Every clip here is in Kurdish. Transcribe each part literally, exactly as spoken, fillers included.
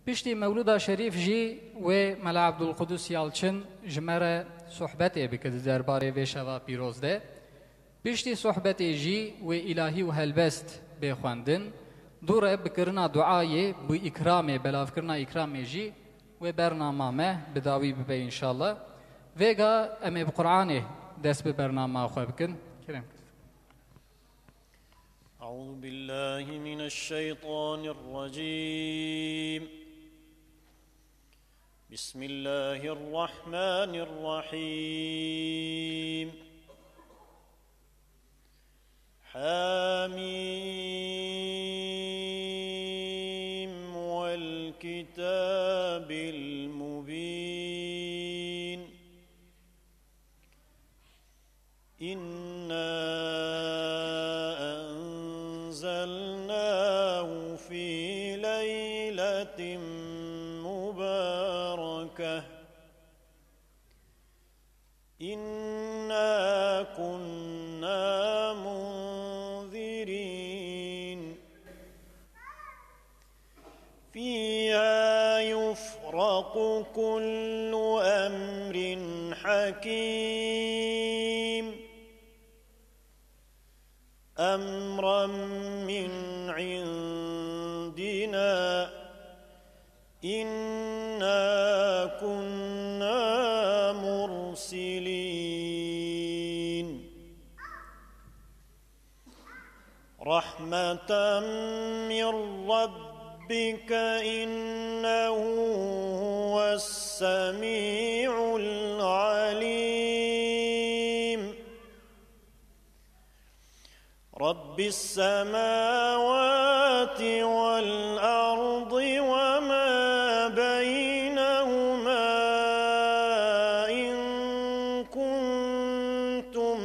Piştî Mewlûda Şerîf jî wê Mela Ebdulqudus Yalçin ji me re sohbetê bike di derbarê vê şeva pîroz de. Piştî sohbetê jî wê îlahî û helbest bê xwendin. Dû re bi kirina duayê, bi îkramê, belavkirina îkramê jî wê bernama me bi dawî bibe înşallah. Vêga em ê bi Qur'anê dest bi bernama xwe bikin. Kerem. أعوذ بالله من الشيطان الرجيم. بسم الله الرحمن الرحيم. حم والكتاب المبين. إنا أنزلناه في ليلة مباركة. إنا كنا منذرين. فيها يفرق كل أمر حكيم. أمرا من عندنا. إنا كنا مرسلين. رحمة من ربك إنه هو السميع العليم. رب السماوات والأرض وما بينهما إن كنتم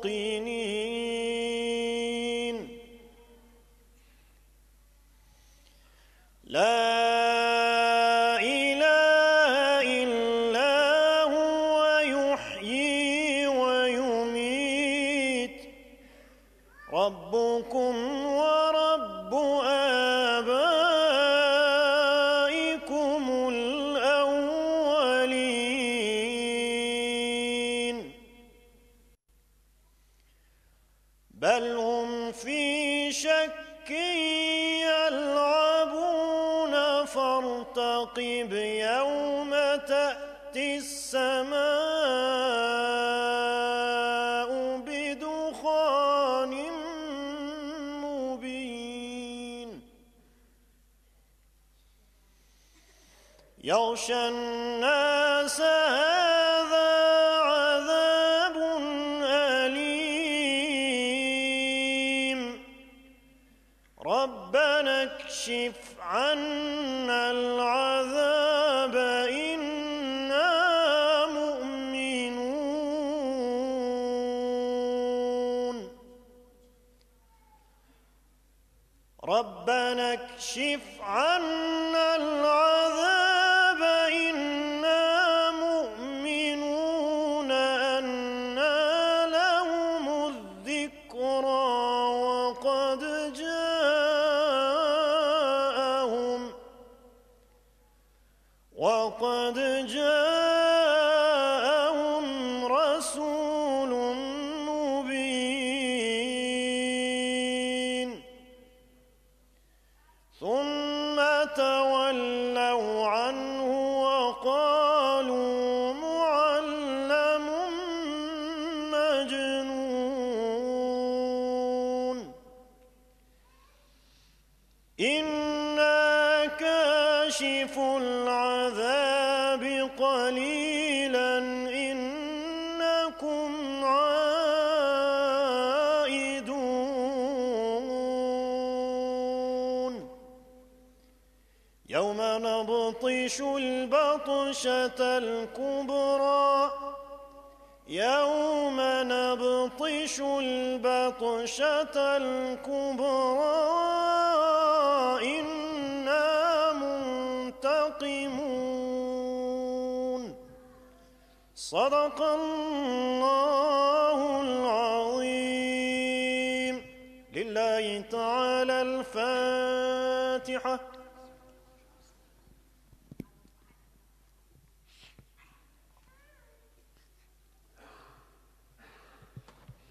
موقنين. لا إله إلا هو يحيي ويميت. ربكم ورب آبائكم الأولين. بل هم في شك يلعبون فارتقب يوم تأتي السماء بدخان مبين. يغشى الناس هذا عذاب أليم. ربنا اكشف عنا العذاب إنا مؤمنون. ربنا اكشف عنا العذاب إنا مؤمنون أنى لهم الذكرى وقد جاءهم وقد جاءهم رسول مبين. ثم تولوا عنه وقالوا معلم مجنون. إنا كاشفو العذاب قليلا إنكم عائدون. يوم نبطش البطشة الكبرى. يوم نبطش البطشة الكبرى إنا منتقمون. صدق الله العظيم. لله تعالى الفاتحة. الفاتحة.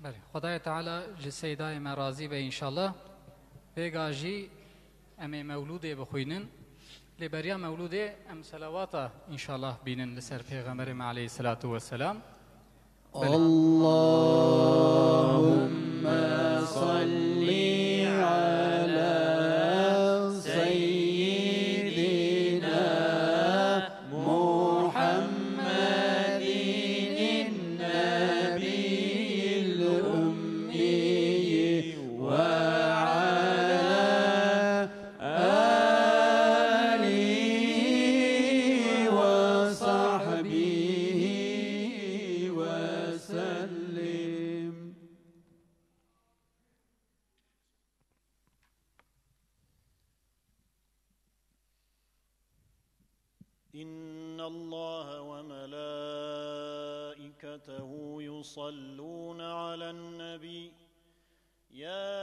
Belê, Xwedayê Teala ji Seydayê me razî be înşallah. Vêga jî em ê mewlûdê bixwînin. Lê beriya mewlûdê em selawata înşallah bînin li ser Pêxemberê me aleyhisselatu vesselam. Belê. اللهم صل على سيدنا محمد النبي الأمي وعلى آله وصحبه وسلم. إن الله وملائكته يصلون على النبي، يا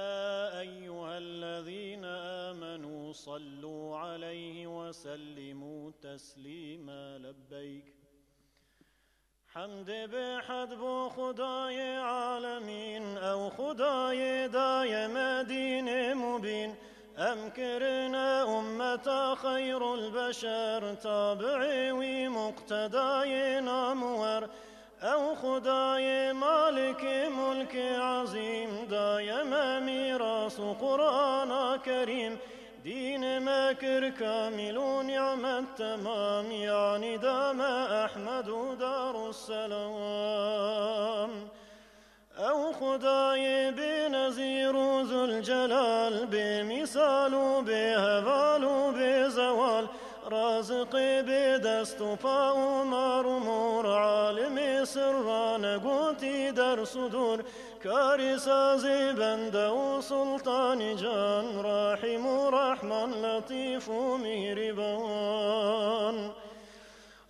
أيها الذين آمنوا صلوا عليه وسلموا تسليما. لبيك. Hemdê bêhed bo Xwedayê alemîn, ew Xwedayê daye me dînê mubîn. Em kirine ummeta xeyrul beşer, tabi'ê wî muqtedayê namuwer. Ew Xwedayê malikê mulkê ezîm, daye me mîras û Qur'ana Kerîm. Dînê me kir kamîl û nîmet temam, yanî da me Ehmed û Darusselam. Ew Xwedayê bênezîr û Zülcelal, bêmîsal û bêheval û bêzewal, raziqê bê dest û pa û mar û mor, alimê sirra negotî ders û dor, Karîsazê bende û sultanî can, Rahîm û Rehman, Letîf û Mîrîban.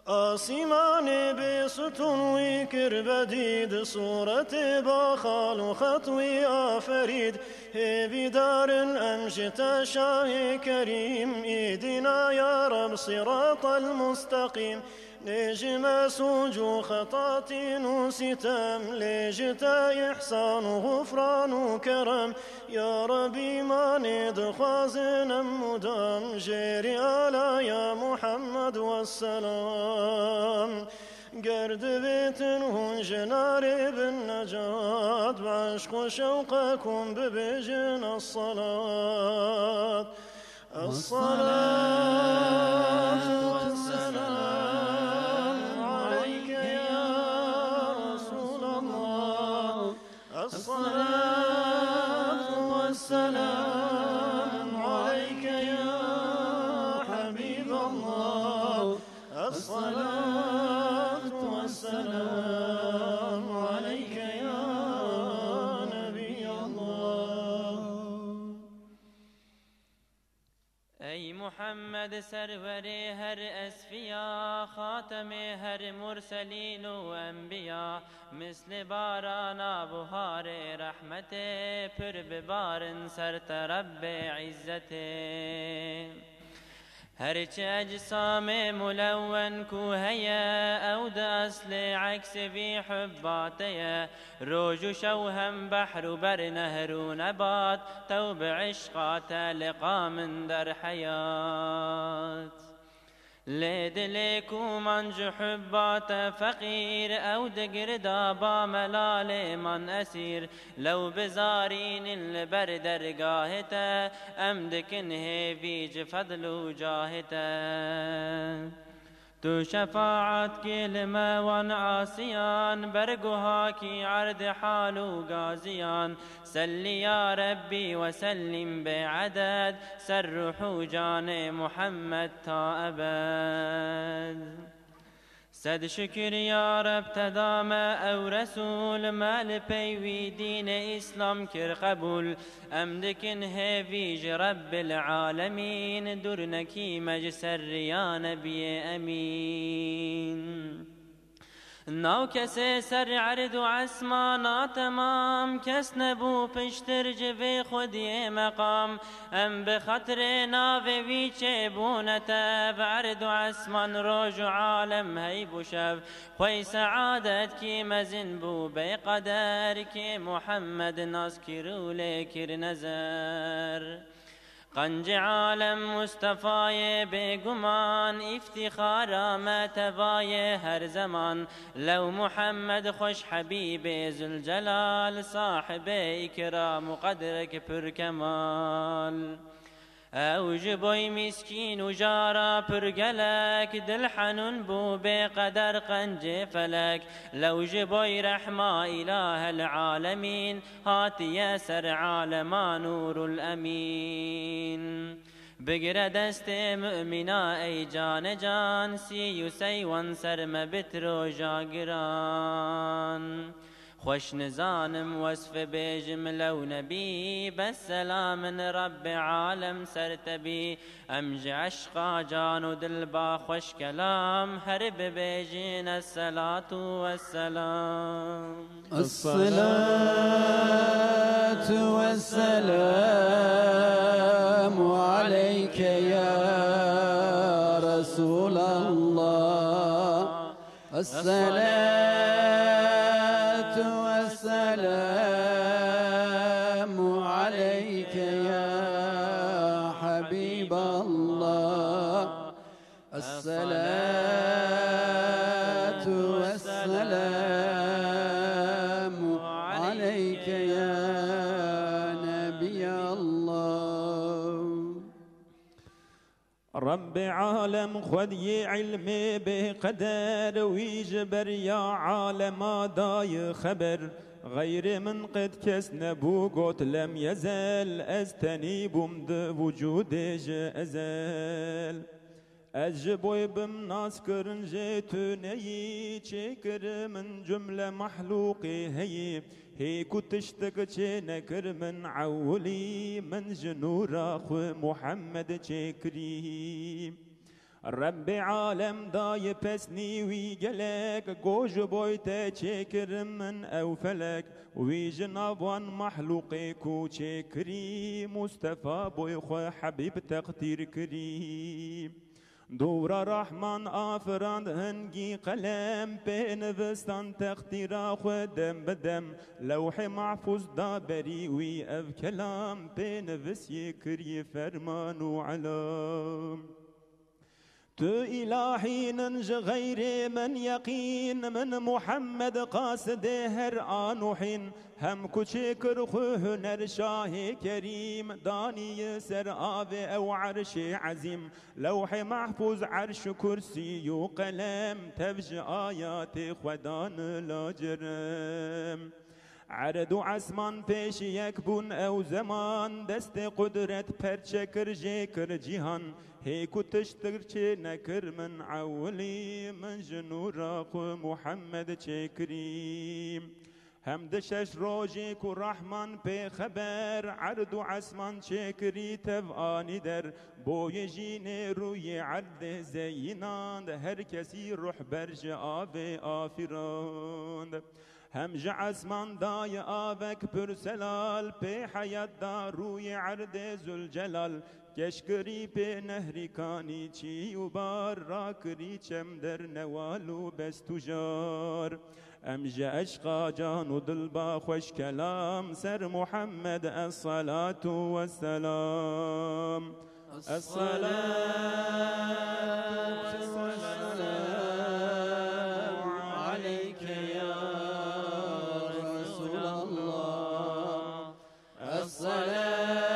Asîmanê bê stûn wî kir bedîd, sûretê baxal û xet wî aferîd. Hêvîdar in em ji te şahê kerîm, îdîna ya Reb sîratel musteqîm. Nêjime sûc û xetatîn û sîtem, lê ji te îhsan û xufran û kerem. Ya Rebî, manê dixwazin em mudam, jêrî alaya Muhammed wesselam. Ger divêtin hûn ji narê bin necat, bi eşq û şewqek hûn bibêjin esselat. الصلاة والسلام عليك يا رسول الله. الصلاة والسلام عليك يا حبيب الله. الصلاة والسلام عليك يا نبي الله. Ey Muhammed, serwerê her esfiya, xatemê her murselîn û enbiya, mislê barana buharê rehmetê, pir bibarin ser te Rebbê îzzetê. Her çi ecsamê mulewwen ku heye, ew di eslê eksê vî hubba te ye. Roj û şew hem behr û ber, nehr û nebat, tew bi eşqa te liqa min der heyat. Lê dilê ku man ji hubba te feqîr, ew di girda ba melalê man esîr. Lew bizarînin li ber dergahê te, em dikin hêvî ji fedl û cahê te. Tu şefaat kî li me wan asiyan, berguha kî erdê hal û gaziyan. Sellî ya Rebbî we sellîm bê eded, ser ruh û canê Muhammed ta ebed. Sed şikir ya Reb te da me ew Resûl, me li pey wî dînê Îslam kir qebûl. Em dikin hêvî ji Rebbil Alemîn, dûr nekî me ji ser riya Nebiyê Emîn. Nav kesê ser erd û esmana temam, kes nebû piştir ji vê xwediyê meqam. Em bi xatirê navê wî çêbûne tev, erd û esman roj û alem hey bû şev. Xwey seadet kî mezin bû bê qeder, kê Muhammed nas kir û lê kir nezer. Qencê alem Mustefayê bêguman, îftîxara me tevayê her zeman. Lew Muhammed xweş Hebîbê Zülcelal, sahibê îkram û qedrek pir kemal. Ew ji boy mîskîn û jara pir gelek, dil henûn bû bê qeder qencê felek. Lew ji boy rehma îlahel alemîn, hatiye ser alema nûrul emîn. Bigire destê mumîna ey cane can, sî û sey wan ser me bit roja giran. Xweş nizanim wesf bêjim lew nebî, bes selamin Rebbê alem ser te bî. Em ji eşqa can û dil ba xweş kelam, her bibêjin esselatu vesselam. الصلاة والسلام عليك يا رسول الله. الصلاة والسلام عليك يا حبيب الله. الصلاة والسلام عليك يا نبي الله. Rebbê alem xwediyê ilmê bê qeder, wî ji beriya alema daye xeber. Xeyrê min qet kes nebû, got lem yezel, ez tenî bûm di wucûdê ji ezel. Ez ji boy bim nas kirin jê tu neyî, çêkir min cumle mehlûqê heyî. Hê ku tiştek çê nekir min ewilî, min ji nûra xwe Muhammed çêkirî. Rebbê alem daye pesnî wî gelek, go ji boy te çêkirim min ew felek. Wî ji nav wan mehlûqê ku çêkirî, Mustefa boy xwe Hebîb teqdîr kirî. Dûra Rahman afirand hingî qelem, pê nivistan teqdîra xwe dem bi dem. Lewhê Mahfûz da berî wî ev kelam, pê nivisiyê kirî ferman û elam. Tu îlahî nin ji xeyrê min yeqîn, min Muhammed qasidê her an û hîn. Hem ku çêkir xwe huner şahê kerîm, danî yi ser avê ew erşê ezîm. Lewhê Mahfûz, erş û kursî û qelem, tev ji ayatê xwe dan lacerem. Erd û esman pêş yek bûn ew zeman, destê qudret perçe kir, jê kir cîhan. Hê ku tiştir çê nekir min ewilî, min ji nûra xwe Muhammed çêkirî. Hem di şeş rojê ku Rahman pê xeber, erd û esman çêkirî tev anî der. Boyê jînê rûyê erdê zeyînand, her kesî ruhber ji avê afirand. Hem ji esman daye avek pir selal, pê heyat da rûyê erdê Zülcelal. Keşkirî pê nehrî kanî çî û bar, rakirî çem der newal û bestujar. Em ji eşqa can û dil ba xweş kelam, ser Muhammed esselatu vesselam. الصلاة والسلام عليك يا رسول الله. الصلاة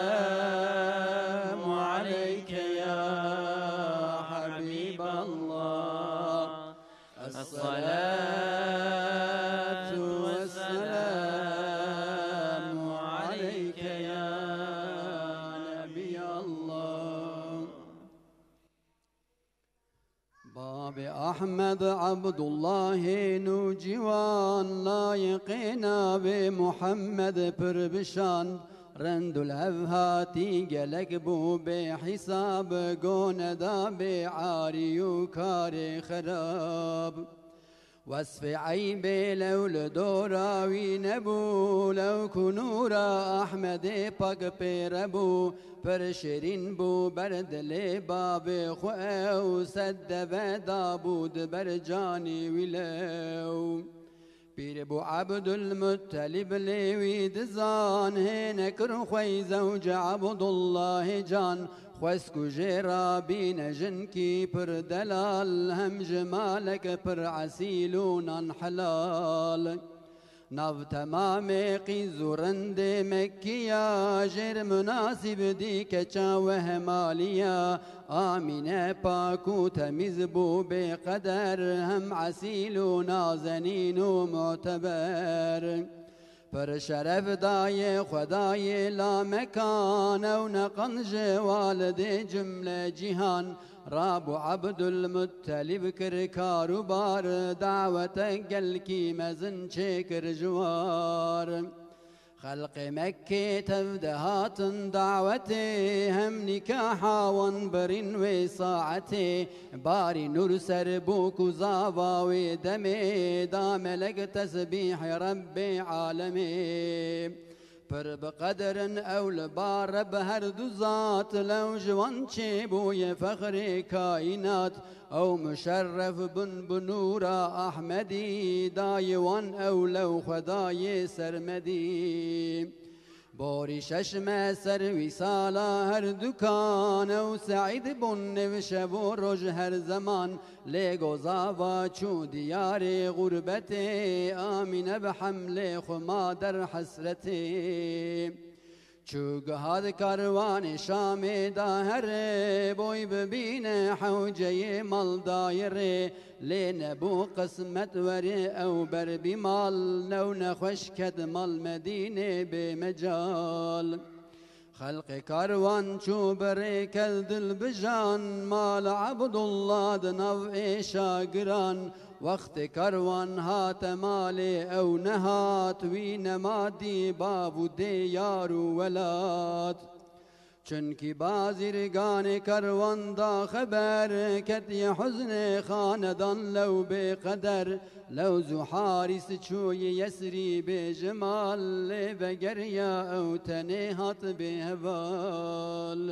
والسلام عليك يا حبيب الله. الصلاة والسلام عليك يا نبي الله. Babê Ahmed Abdullahên û cîwan layiqê navê Muhammed pir bişand. Rind û li hev hatî gelek bû bê hîsab, gone da bê arî û karê xerab. Wesfê eybê lew li dora wî nebû, lew ku nûra Ahmedê pak pê re bû, pir şêrîn bû ber dilê bavê xwe ew, sed deve dabû di ber canê wî lew. Pîr bû Ebdulmuttelîb lê wî dizan, hê nekir xwe yî zewce Ebdullahê can, xwest ku jê re bîne jinkî pir delal, hem ji malek pir esîl û nan helal. Nav temamê qîz û rindê Mekkiya, jêr munasîb dî keça wehmaliya, Amîne pak û temîz bû bê qeder, hem esîl û nazenîn û muteber. Pir şeref dayê Xwedayê lamekan, ew neqan ji walidê cimle cîhan. Rabû Ebdulmuttelîb kir karûbar, dawete gelkî mezin çêkir ji war. Xelqê Mekkê tev de hatin dawetê, hem nîkaha wan birîn wê saetê. Barî nûr ser bûk û zava wê demê, da melek tesbîhê Rebbê alemê. Pir bi qedirin ew li ba Reb her du zat, lew ji wan çêbûye fexrê kaînat. Ew muşerref bin bi nûra Ahmedî, dayê wan ew lew Xwedayê sermedî. Borî şeşme ser wî sala her dukan, ew seîd bûn nêv şev û roj her zeman. Lê gozava çû diyarê xurbetê, Amîne bi hemlê xwe ma der hesretê. Çû giha di karwanê Şamê da here, boy bibîne hewceyê mal dayê rê. Lê nebû qismet werê ew ber bî mal, new nexweş ket mal Medînê bê mecal. Xelqê karwan çû bi rê kel dilbijan, mal Ebdullah di nav êşa giran. Wextê karwan hate malê ew nehat, wî nema dî bav û dê yar û welat. Çunkî bazîrganê karwan da xeber, ketiye huznê xanedan lew bê qeder. Lew zû Harîs çûyî Yesrîbê ji mal, lê vegeriya ew tenê hat bê heval.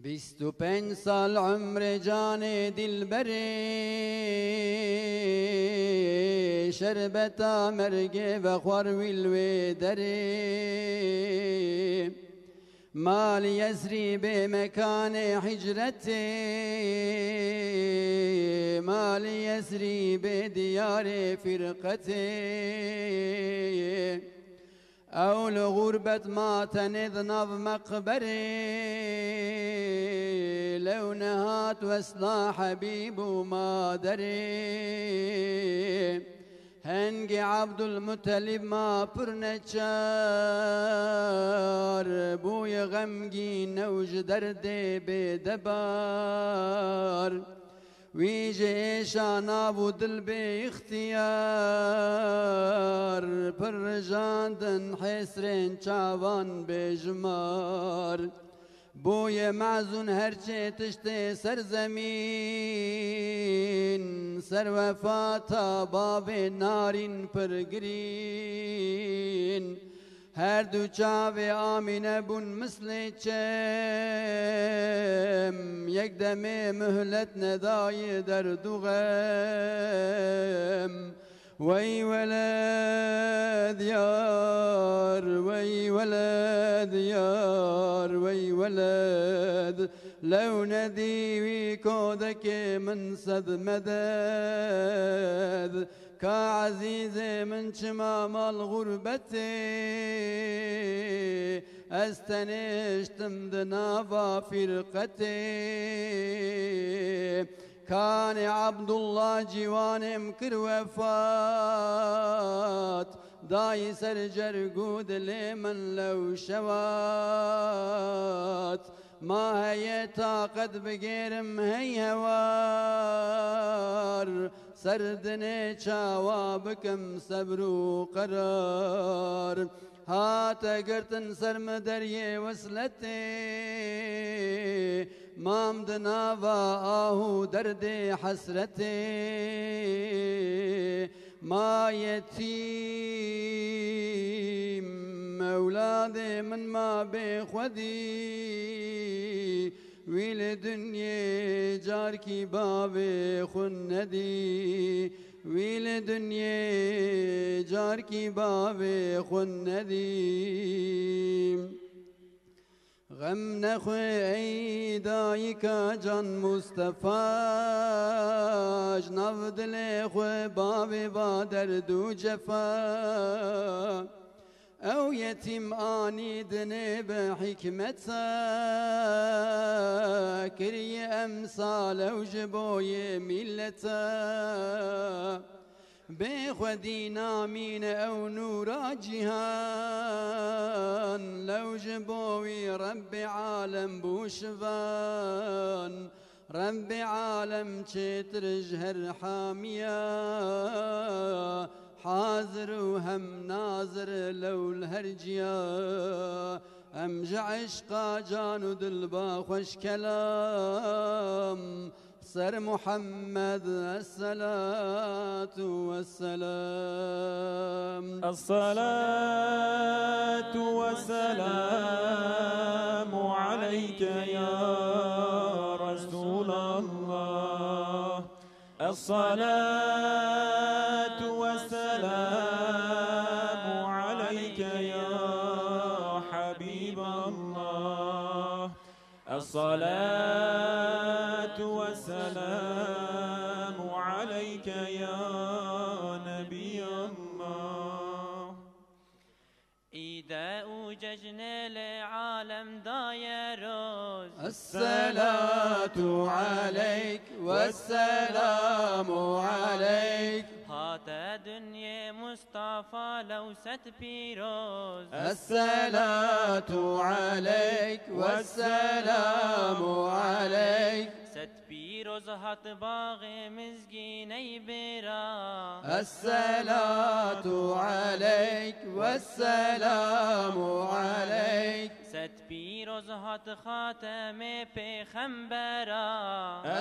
Bîst û pênc sal umrê canê dilberê, şerbeta mergê vexwar wî li wê derê. Malî Yesrîbê mekanê hicretê, malî Yesrîbê diyarê firqetê. Ew li xurbet ma tenê di nav meqberê, lew nehat wesla hebîb û maderê. Hengê Ebdulmutelîb ma pir neçar, bûye xemgîn ew ji derdê bêdebar. Wî ji êşa nav û dil bê îxtiyar, pir rijandin hêsrên çavan bêjimar. Bûye mezûn her çê tiştê ser zemîn, ser wefata bavê narîn pir girîn. Her du çavê Amîne bûn mislê çem, yek demê muhlet nedayê derd û xem. Wey weled yar, wey weled yar, wey weled. Lew nedî wî kodekê min sed meded. Ka ezîzê min çima mal xurbetê, ez tenê ştim di nava firqetê. Kanê Ebdullah ciwanêm kir wefat, dayî ser cerg û dilê min lew şewat. Ma heye taqet bigêrim hey hewar, ser dinê çawa bikim sebr û qerar. Hate girtin ser min deriyê wesletê, mam di nava ah û derdê hesretê. Ma yetîm, ewladê min ma bê xwedî, wî li dinyê carkî bavê xwe nedî, wî li dinyê carkî bavê xwe nedî. Xem nexwe ey dayika can Mustefa, ji nav dilê xwe bavê va derd û cefa. Ew yetîm anî dinê bi hikmeta, kiriye emsal ew ji bo yê mîleta. Bê xwedî namîne ew nûra cîhan, lew ji bo wî Rebbê alem bû şivan. Rebbê alem çêtir ji her hamiya, hazir û hem nazir lew li her ciya. Em ji eşqa can û dil ba xweş kelam, ser Muhammed esselatu vesselam. الصلاة والسلام عليك يا رسول الله. الصلاة والسلام عليك يا حبيب الله. الصلاة والسلام عليك يا نبي الله. Îde û cejnê lê alem daye roz. الصلاة عليك والسلام عليك. Hate dinyê Mustafa lew sed pîroz. الصلاة عليك والسلام عليك. Sed pîroz hat baxê mizgîney bêra. الصلاة عليك والسلام عليك. Sed pîroz hat xatemê pêxembera.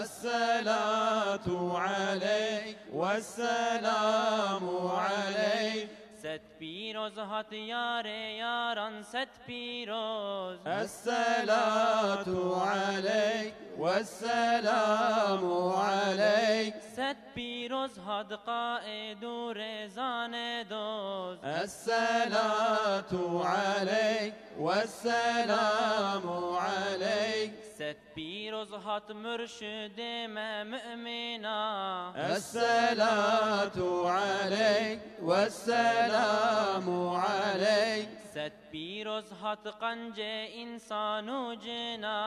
الصلاة عليك والسلام عليك. Sed pîroz hat yarê yaran, sed pîroz. الصلاة عليك والسلام عليك. Sed pîroz hat qaîd û rêzanê doz. الصلاة عليك والسلام عليك. Sed pîroz hat murşidê me mu'mina. الصلاة عليك والسلام عليك. Sed pîroz hat qencê însan û cina.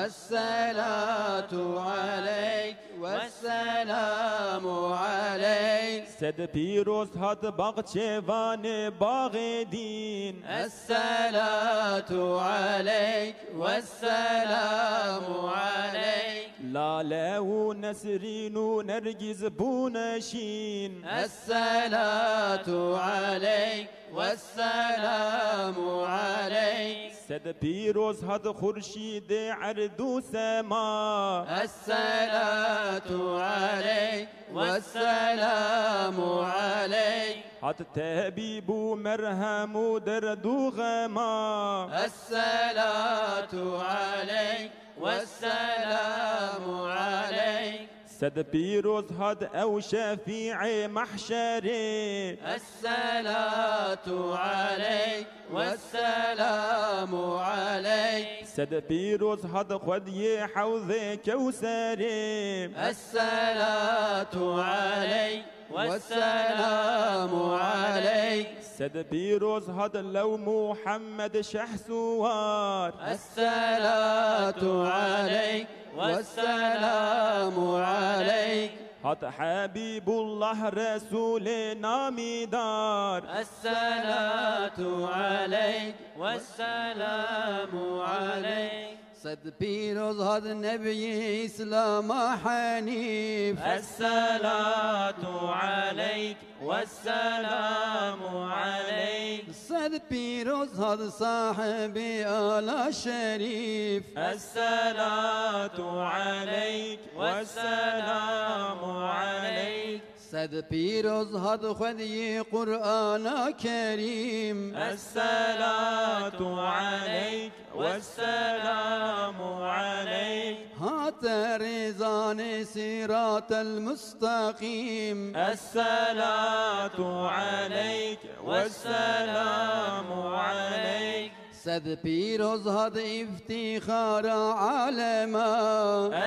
الصلاة عليك والسلام عليك. Sed pîroz hat baxçevanê baxê dîn. الصلاة عليك والسلام عليك. Lale û nesrîn û nergîz bûne şîn. الصلاة عليك والسلام عليك. Sed pîroz hat xurşîdê erd û sema. الصلاة عليك والسلام عليك. Hat tebîb û merhem û derd û xema. الصلاة عليك والسلام عليك. Sed pîroz hat ew şefîê mehşerê. الصلاة عليك والسلام عليك. Sed pîroz hat xwediyê hewzê kewserê. الصلاة عليك والسلام عليك. Sed pîroz hat lew Muhammed Şehsuwar. الصلاة عليك والسلام عليك. Hat Habibullah Resûlê namîdar. الصلاة عليك والسلام عليك. Sed pîroz hat nebiyê Îslama henîf. الصلاة عليك والسلام عليك. Sed pîroz hat sahibê ala şerîf. الصلاة عليك والسلام عليك. Sed pîroz hat xwediyê Qur'ana Kerîm. الصلاة عليك والسلام عليك. Hate rêzanê sîratel mustaqîm. الصلاة عليك والسلام عليك. Sed pîroz hat îftîxara alema.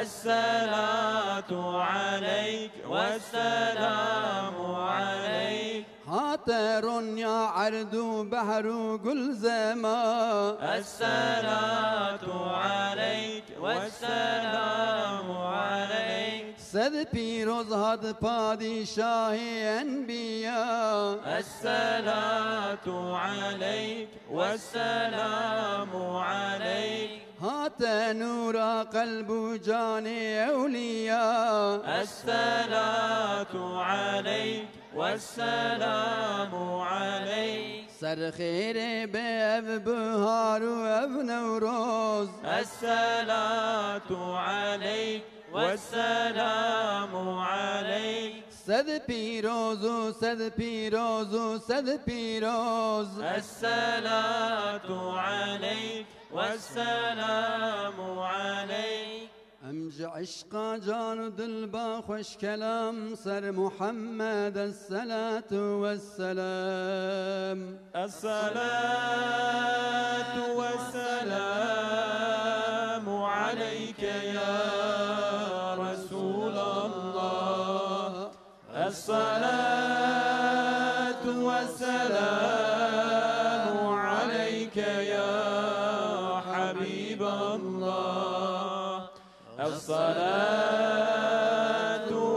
الصلاة عليك والسلام عليك. Hate ronya erd û behr û gulzema. الصلاة عليك والسلام عليك. Sed pîroz hat padîşahê enbiya. الصلاة عليك والسلام عليك. Hate nûra qelb û canê ewliya. الصلاة عليك والسلام عليك. Ser xêrê be ev bihar û ev Newroz. الصلاة عليك والسلام عليك. Sed pîroz û sed pîroz û sed pîroz. الصلاة عليك والسلام عليك. Em ji eşqa can û dilba xweş kelam ser Muhammed, الصلاة والسلام. الصلاة والسلام عليك يا رسول الله. الصلاة والسلام عليك يا حبيب الله. الصلاة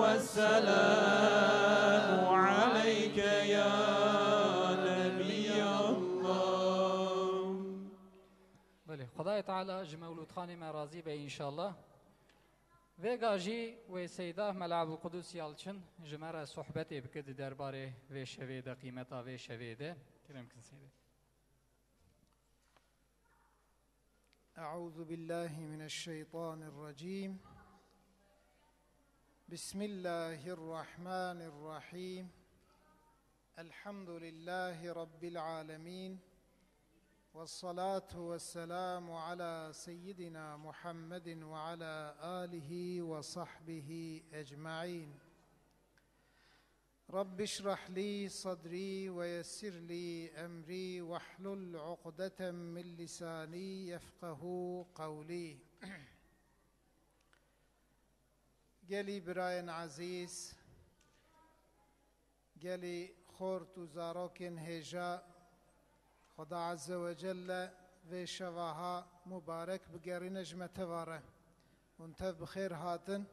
والسلام عليك يا نبي الله. Belê, Xwedayê Teala ji Mewlûdxanê me razî be înşallah. Vêga jî wê Seyda Mela Ebdulqudus Yalçin ji me re sohbetê bike di derbarê vê şevê de, qîmeta vê şevê de. Kerem kin Seyda. أعوذ بالله من الشيطان الرجيم. بسم الله الرحمن الرحيم. الحمد لله رب العالمين. والصلاة والسلام على سيدنا محمد وعلى آله وصحبه أجمعين. رب اشرح لي صدري ويسر لي أمري واحلل عقدة من لساني يفقهوا قولي. Gelî birayên ezîz, gelî xort û zarokên hêja, Xweda Azze ve Celle vê şeva ha mubarek bigerîne ji me teva re. Hûn tev bi xêr hatin.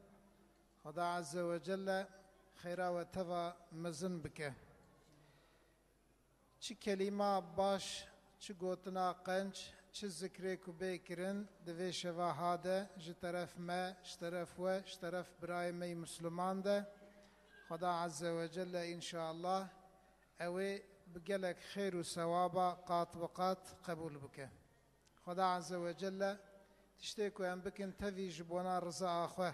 Xweda Azze ve Celle xêra we teva mezin bike. Çi kelîma baş, çi gotina qenc, çi zikrê ku bê kirin di vê şeva ha de ji teref me, ji teref we, ji teref birayê me yî Misliman de, Xweda Azze ve Celle înşallah ew ê bi gelek xêr û sewaba qat bi qat qebûl bike. Xweda Azze ve Celle tiştê ku em bikin tevî ji bona riza xwe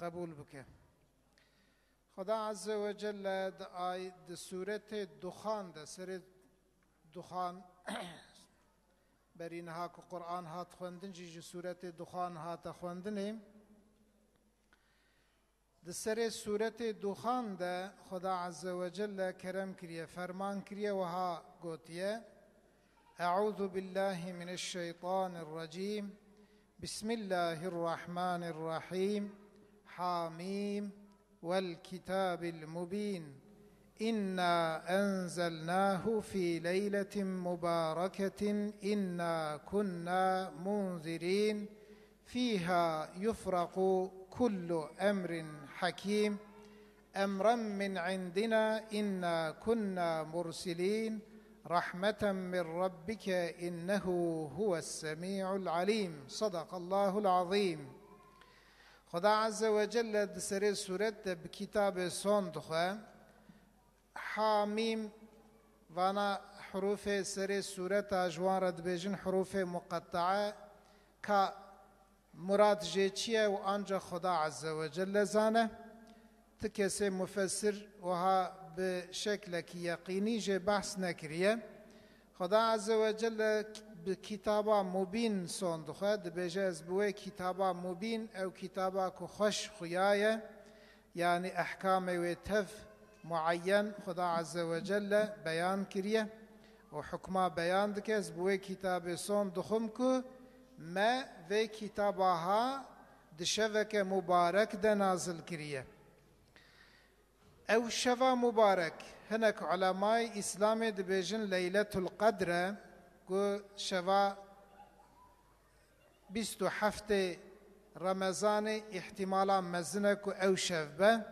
qebûl bike. Xweda Azze ve Celle di ay-, di sûretê Duxan de, serê Duxan, berî niha ku Quran hat xwendin jî ji sûretê Duxan hate xwendinê. Di serê sûretê Duxan de Xweda Azze ve Celle kerem kiriye, ferman kiriye, wiha gotiye: أعوذ بالله من الشيطان الرجيم. بسم الله الرحمن الرحيم. حم. والكتاب المبين. إنا أنزلناه في ليلة مباركة إنا كنا منذرين. فيها يفرق كل أمر حكيم. أمرا من عندنا إنا كنا مرسلين. رحمة من ربك إنه هو السميع العليم. صدق الله العظيم. Xweda Azze ve Celle di serê sûret de bi kitabê son dixwe. Hamîm, vana hurûfê serê sûreta ji wan re dibêjin hurûfê muqettae, ka murad jê çi ye û ancax Xweda Azze ve Celle zane. Ti kesê mufessir wiha bi şeklekî yeqînî jê behs nekiriye. Xweda Azze ve Celle bi kitaba mubîn son dixwe, dibêje, ez bi wê kitaba mubîn, ew kitaba ku xweş xuya ye, yanî ehkamê wê tev muayyen Xweda Azze ve Celle beyan kiriye û hukma beyan dike, ez bi wê kitabê son dixwim ku me vê kitaba ha di şeveke mubarek de nazil kiriye. Ew şeva mubarek, hinek ulemayê Îslamê dibêjin Leyletul Qedr e, ku şeva bîst û heftê Remezanê îhtimala mezin e ku ew şev be,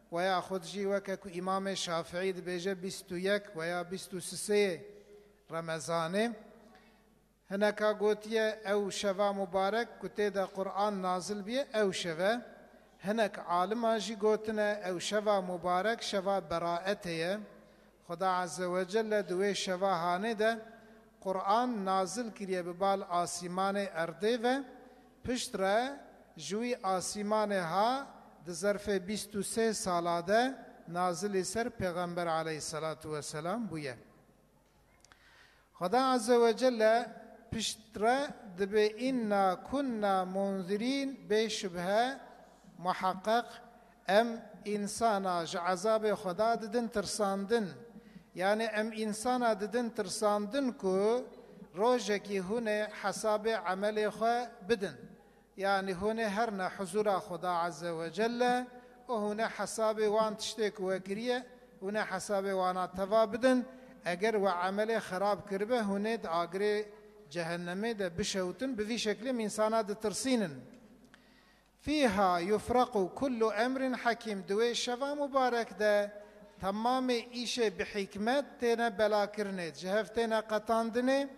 weya xwe jî weke ku Îmamê Şafiî dibêje bîst û yek weya bîst û sisê Remezanê. Hineka gotiye ew şeva mubarek ku tê de Quran nazil biye, ew şev e. Hinek alima jî gotine ew şeva mubarek şeva beraetê ye. Xweda Azze ve Celle di wê şeva hanê de Quran nazil kiriye bi bal asîmanê erdê ve, pişt re ji wî asîmanê ha di zerfê bîst û sê sala de nazilî ser Pêxember aleyhisselatu vesselam bûye. Xweda Azze ve Celle pişt re dibê, "Inna kunna munzirîn", bê şibhe, muheqeq, em însana ji ezabê Xweda didin tirsandin. Yani em însana didin tirsandin ku rojekî hûn ê hesabê emelê xwe bidin. Yani hûn ê herne huzura Xweda Azze ve Celle û hûn ê hesabê wan tiştê ku we kiriye, hûn ê hesabê wana teva bidin. Eger we emelê xerab kiribe, hûn ê di agirê cehennemê de bişewtin. Bi vî şeklê em însana ditirsînin. Fîha yufrequ kullu emrin hekîm. Di wê şeva mubarek de temamê îşê bi hikmet têne belakirinê, ji hev têne qetandinê.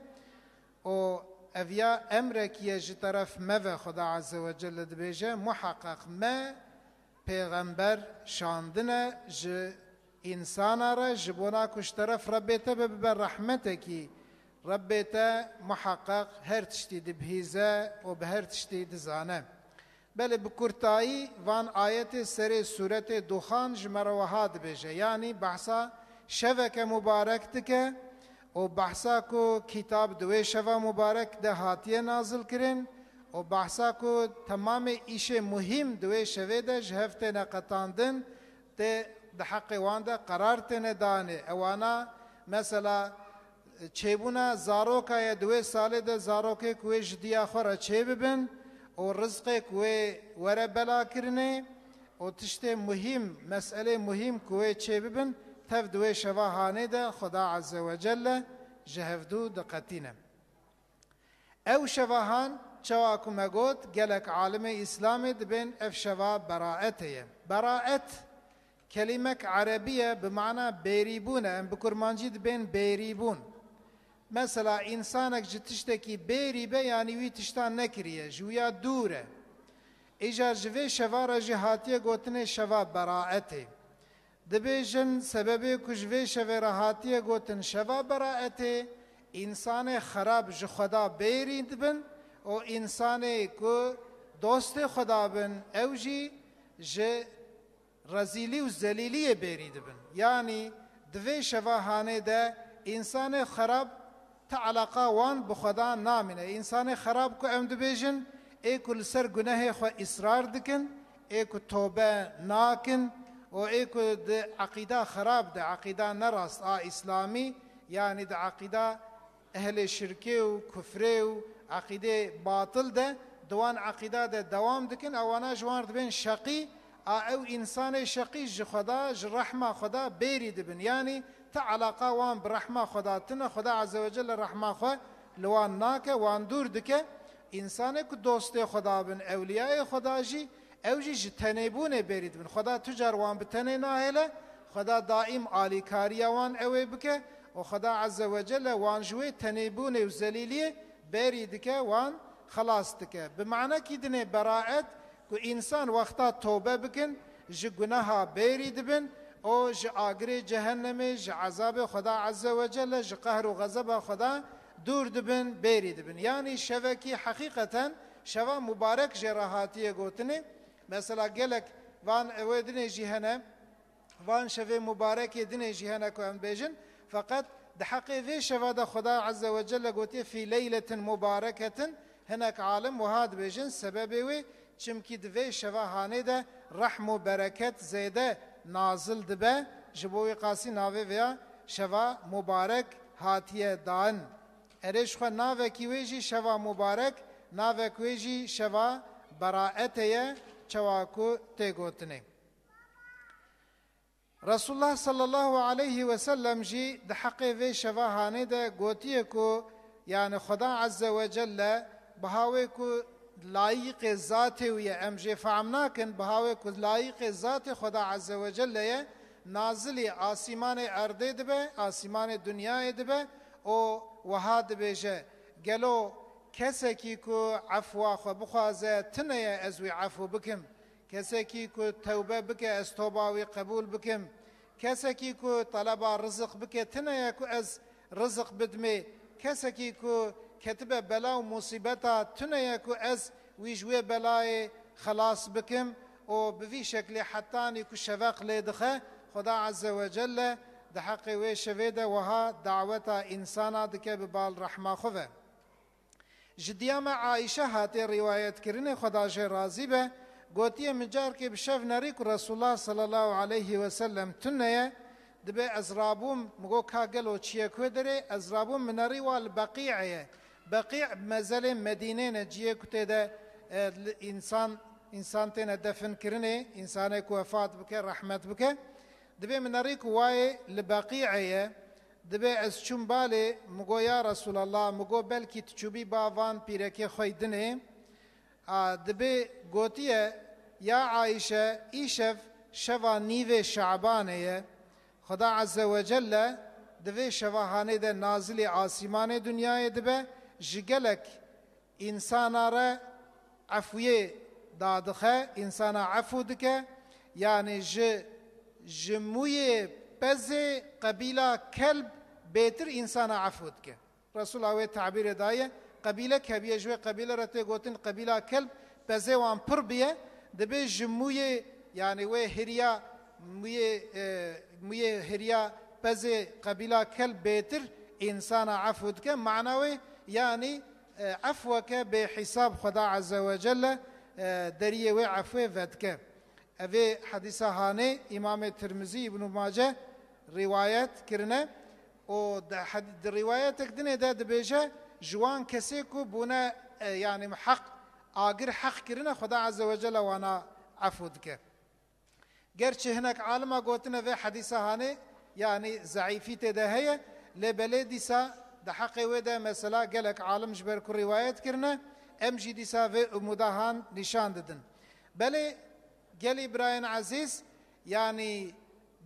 Û ev ya emrekî ye ji teref me ve, Xweda Azze ve Celle dibêje, muheqeq me pêxember şandine ji însana re, ji bona ku ji teref Rebbê te be, bibe rehmetekî. Rebbê te muheqeq her tiştî dibihîze û bi her tiştî dizane. Belê bi kurtayî van ayetê serê sûretê Duxan ji me re wiha dibêje, yanî behsa şeveke mubarek dike û behsa ku kitab di wê şeva mubarek de hatiye nazil kirin û behsa ku temamê îşê muhîm di wê şevê de ji hev têne qetandin, tê di heqê wan de qerar têne danê. Ewana mesela çêbûna zaroka ye, di wê salê de zarokê ku wê ji diya xwe re çêbibin û rizqê ku wê were belakirinê û tiştê muhîm, meselê muhîm ku wê çêbibin, tev di wê şeva hanê de Xweda Azze ve Celle ji hevdû diqetîne. Ew şeva han, çawa ku me got, gelek alimê Îslamê dibên ev şeva beraetê ye. Beraet, kelîmek erebî ye, bi mana bêrîbûn e. Em bi kurmancî dibên bêrîbûn. Mesela, însanek ji tiştekî bêrî be, yanî wî tiştan nekiriye, ji wîya dûr e. Îcar ji vê şeva re jî hatiye gotinê şeva beraetê. Dibêjin, sebebê ku ji vê şevê re hatiye gotin şeva beraetê, însanê xerab ji Xweda bêrî dibin û însanê ku dostê Xweda bin, ew jî ji rezîlî û zelîliyê bêrî dibin. Yanî di vê şeva hanê de însanê xerab ti eleqa wan bi Xweda namîne. Însanê xerab ku em dibêjin, ê ku li ser gunehê xwe îsrar dikin, ê ku tobe nakin û ê ku di eqîda xerab de, eqîda nerast a îslamî, yanî di eqîda ehlê şirkê û kufrê û eqîdê batil de, di wan eqîda de dewam dikin, ewana ji wan re dibên şeqî, a ew însanê şeqî ji Xweda, ji rehma Xweda bêrî dibin. Yanî ti eleqa wan bi rehma Xweda tine, Xweda Azze ve Celle rehma xwe li wan nake, wan dûr dike. Însanê ku dostê Xweda bin, ewliyayê Xweda jî, ew jî ji tenêbûnê bêrî dibin. Xweda tu car wan bi tenê nahêle, Xweda daîm alîkariya wan ew ê bike. û Xweda Azze ve Celle wan ji wê tenêbûnê û zelîliyê berî dike, wan xelas dike. Bi manekî dinê beraet ku însan wexta tobe bikin, ji guneha berî dibin û ji agirê cehennemê, ji ezabê Xweda Azze ve Celle, ji qehr û xezeba Xweda dûr dibin, berî dibin. Yanî şevekî heqîqeten şeva mubarek jê re hatiye gotinê. Mesela gelek van ewê dinê jî hene, van şevê mubarekê dinê jî hene ku em bêjin, feqet di heqê vê şeva de Xweda Azze ve Celle gotiye, "Fî leyletin mubareketin", hinek alim wiha dibêjin, sebebê wê, çimkî di vê şeva hanê de rehm û bereket zêde nazil dibe, ji bo wî qasî navê vêya şeva mubarek hatiye dan. Erê, ji xwe navekî wê jî şeva mubarek, navek wê jî şeva beraete ye, çawa ku tê gotinê. Resulullah sallallahu aleyhi ve sellem jî di heqê vê şeva hanê de gotiye ku, yani Xweda Azze ve Celle biha wê ku layiqê zatê wî ye, em jê fehm nakin, biha wê ku layiqê zatê Xweda Azze ve Celle ye, nazilî asîmanê erdê dibe, asîmanê dinyayê dibe û wiha dibêje, gelo kesekî ku efwa xwe bixwaze, tune ye ez wî efû bikim. Kesekî ku tewbe bike, ez toba wî qebûl bikim. Kesekî ku teleba rizik bike, tune ye ku ez rizik bidimê. Kesekî ku ketibe bela û musîbeta, tune ye ku ez wî ji wê belayê xelas bikim û bi vî şeklê hetanî ku şeveq lê dixe, Xweda Azze ve Celle di heqê wê şevê de wiha daweta însana dike bi bal rehma xwe ve. Ji diya me Aîşe hatiye rîwayetkirinê, Xweda jê razî be, gotiye, min carkê bi şev nerî ku Resulullah sallallahu aleyhi ve sellem tune ye, dibê ez rabûm, min got, ka gelo çi ye ku derê, ez rabûm, min nerî wa li Beqî'ê ye. Beqî' mezelê Medînê ne, ciyê ku tê de, e, li, însan, însan têne defin kirinê, însanê ku wefat bike, rehmet bike. Dibê min nerî ku wayê li Beqî'ê ye. Dibê ez çûm balê, min got, ya Resûlallah, min got, belkî tu çûbî ba van pîrekê xwe yî dinê. A, dibê gotiye, ya Ayşe, îşev şeva nîvê Şabanê ye. Xweda Azze ve Celle di vê şeva hanê de nazilê asîmanê dinyayê dibe, ji gelek însana re efûyê dadixe, însana efû dike, yanî ji, ji mûyê pezê qebîla kelb bêtir însana efû dike. Resûla wê tabîrê daye, qebîlek hebiye, ji wê qebîle re tê gotin qebîla kelb, pezê wan pir biye, dibê ji mûyê, yanî wê hiriya, mûyê, e, mûyê hiriya pezê qebîla kelb bêtir însana efû dike. Mana wê, yanî e, efweke bêhîsab Xweda Azze ve Celle, e, deriyê wê efwê vedike. Evê hedîsa hanê Îmamê Tirmizî, Îbnû Mace rîwayet kirine û di hed-, di rîwayetek dinê de dibêje, ji wan kesê ku bûne, e, yanî heq, agir heq kirine, Xweda Azze ve Celle wana efû dike. Gerçi hinek alima gotine vê hedîsa hanê, yanî zeîfî tê de heye, lê belê dîsa di heqê wê de mesela gelek alim ji ber ku rîwayet kirine, em jî dîsa vê umûda han nîşan didin. Belê gelî birayên ezîz, yanî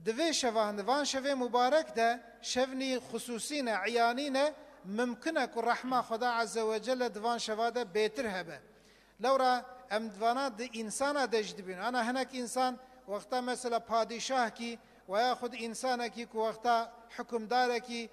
di vê şevan, di van şevê mubarek de, şevnî xusûsî ne, iyanî ne, mimkin e ku rehma Xweda Azze ve Celle di van şeva de bêtir hebe. Lewra em di vana di însana de jî dibînin. Ana hinek însan wexta mesela padîşahkî, veya xwed însanekî ku wexta hukimdarekî,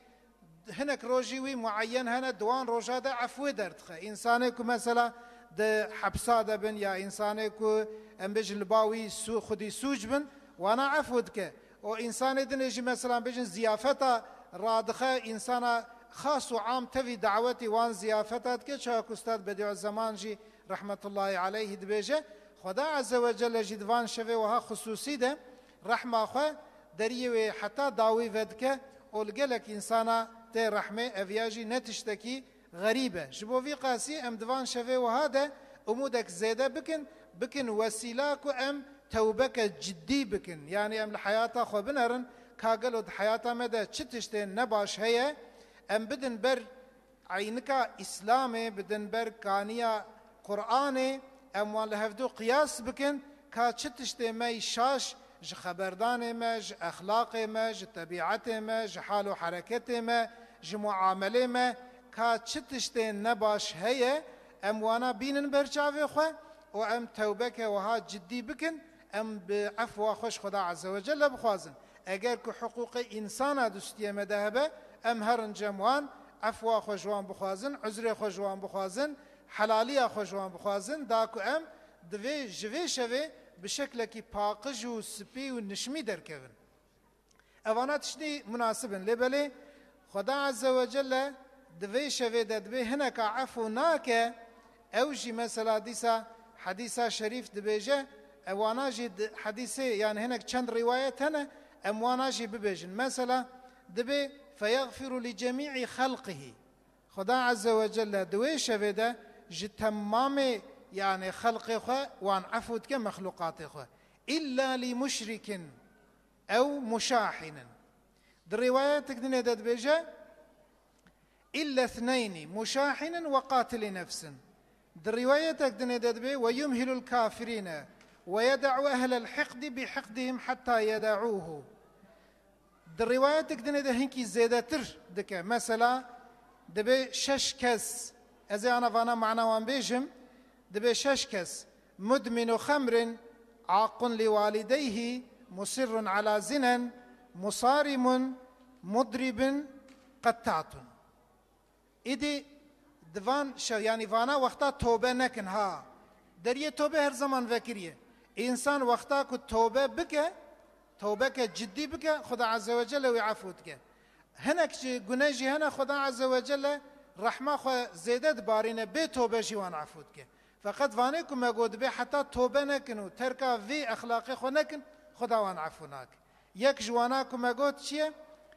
hinek rojî wî muayyen hene, di wan roja de efwê derdixe. Însanê ku mesela di hepsa de bin ya însanê ku em bêjin li ba wî sû-, xwedî sûc bin, wana efw dike. Û însanê dinê jî mesela bêjin ziyafeta radixe, însana xas û am tevî dawetî wan ziyafeta dike, çawa ku Ustad Bediüzzeman jî rehmetullahî aleyhî dibêje, Xweda Azze ve Celle jî di van şevê wiha xusûsî de rehma xwe deriyê wê heta dawî vedike û li gelek însana tê rehmê, ev ya jî ne tiştekî xerîb e. Ji bo vî qasî em di van şevê wiha de umûdek zêde bikin, bikin wesîla ku em tewbeke ciddî bikin. Yanî em li heyata xwe binerin, ka gelo di heyata me de çi tiştên nebaş heye, em bidin ber eynika Îslamê, bidin ber kaniya Qur'anê, em wan li hevdû qiyas bikin, ka çi tiştê me yî şaş Ji xeberdanê me, ji exlaqê me, ji tebîetê me, ji hal û hereketê me, ji muamelê me, ka çi tiştên nebaş heye, em wana bînin ber çavê xwe û em tewbeke wiha ciddî bikin, em bi efwa xwe ji Xweda Azze ve Celle bixwazin. Eger ku hiqûqê însana dustiyê me de hebe, em herin cem wan, efwa xwe ji wan bixwazin, uzrê xwe ji wan bixwazin, helaliya xwe ji wan bixwazin, da ku em divê ji vê şevê bi şeklekî paqij û spî û nişmî derkevin. Evana tiştî munasib in. Lê belê Xweda Azze ve Celle di vê şevê de dibê hineka efû nake, ew jî mesela dîsa hedîsa şerîf dibêje, ewana jî di hedîsê, yani hinek çend rîwayet hene, em wana jî bibêjin. Mesela dibê, "Feyexfiru li cemî'î xelqihî." Xweda Azze ve Celle di wê şevê de ji temamê, yani xelqê xwe wan efû dike, mexlûqatê xwe. "Îlla li muşrikin ew muşahinin." Di rîwayetek dinê de dibêje, "Îlla thneyni muşahinin ve qatilî nefsin." Di rîwayetek dinê de dibê, "Ve yumhilul kafirîne ve yeda'u ehlel hiqdi bi hiqdihim hatta yeda'uhu." Di rîwayetek dinê de hinkî zêdetir dike. Mesela, dibê şeş kes, ez ê ana vana mana wan bêjim, dibê şeş kes, "Mudminu xemrin, aqun li walideyhi, musirrun ala zinen, musarimun, mudribin, qettatun." Îdî di van şev, yanî vana wexta tobe nekin ha. Deriyê tobe her zaman vekiriye. Însan wexta ku tobe bike, tobeke ciddî bike, Xuda Azze ve Celle wî efû dike. Hinek ji gune jî hene, Xuda Azze ve Celle rehma xwe zêde dibarîne, bê tobe jî wan efû dike. Feqet vanê ku me got dibê heta tobe nekin û terka vî exlaqê xwe nekin, Xuda wan efû nake. Yek ji wana ku me got çi ye?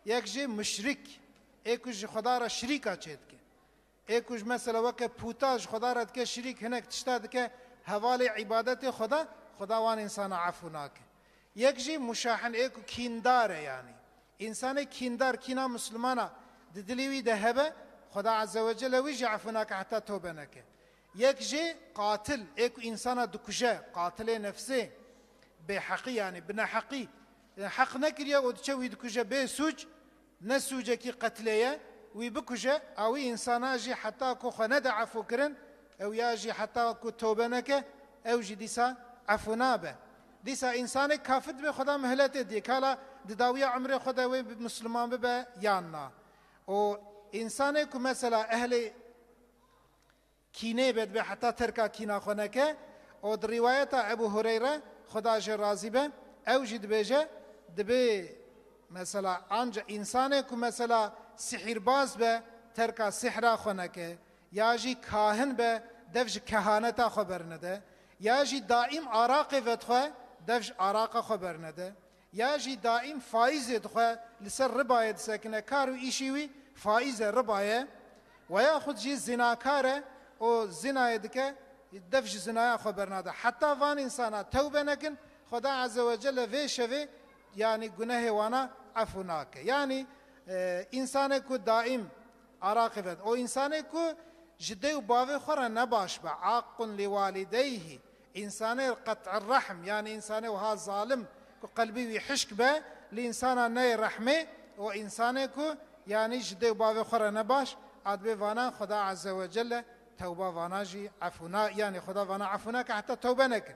Yek jî muşrik, ê ku ji Xuda re şirîka çêdike. Ê ku ji mesela weke pûta ji Xuda re dike şirîk, hinek tişta dike hevalê îbadetê Xuda, Xuda wan însana efû nake. Yek jî muşahin, ê ku kîndar e yanî. Însanê kîndar, kîna Mislimana di dilî wî de hebe, Xuda Azze ve Celle wî jî efû nake heta tobe neke. Yek jî qatil, ê ku însana dikuje, qatilê nefsê, bêheqî yanî, bi neheqî, e, heq nekiriye û diçe wî dikuje bê sûc, ne sûcekî qetlê ye, wî bikuje, a wî însana jî heta ku xwe nede efû kirin, ew ya jî heta ku tobe neke, ew jî dîsa efû nabe. Dîsa însanê kafir dibe, Xweda mihletê diye, kala di dawiya umrê xwe de wê bi Misliman bibe yan na. Û însanê ku mesela ehlê kînê be, dibe heta terka kîna xwe neke. Û di rîwayeta Ebu Hureyre, Xuda jê razî be, ew jî dibêje, dibê mesela anca însanê ku mesela sihîrbaz be, terka sihra xwe neke, ya jî kahin be, dev ji kehaneta xwe bernede, ya jî daîm araqê vedixwe, dev ji araqa xwe bernede. Ya jî daîm faîzê dixwe, li ser ribayê disekine, kar û îşî wî faîz e, riba ye, we yaxud jî zinakar e û zinayê dike, dev ji zinaya xwe bernade. Heta van însana tewbe nekin, Xweda Azze ve Celle vê şevê, yanî gunehê wana efû nake. Yanî, e, însanê ku daîm araqê vet, o însanê ku ji dê û bavê xwe re nebaş be, aqqun li walideyhi, Însanê qet'ir rehm, yanî însanê wiha zalim ku qelbî wî hişk be, li însana neyê rehmê, û însanê ku yanî ji dê û bavê xwe re ne baş, a dibê vana Xuda Azze ve Celle tewba vana jî efû na, yanî Xuda vana efû nake heta tewbe nekin.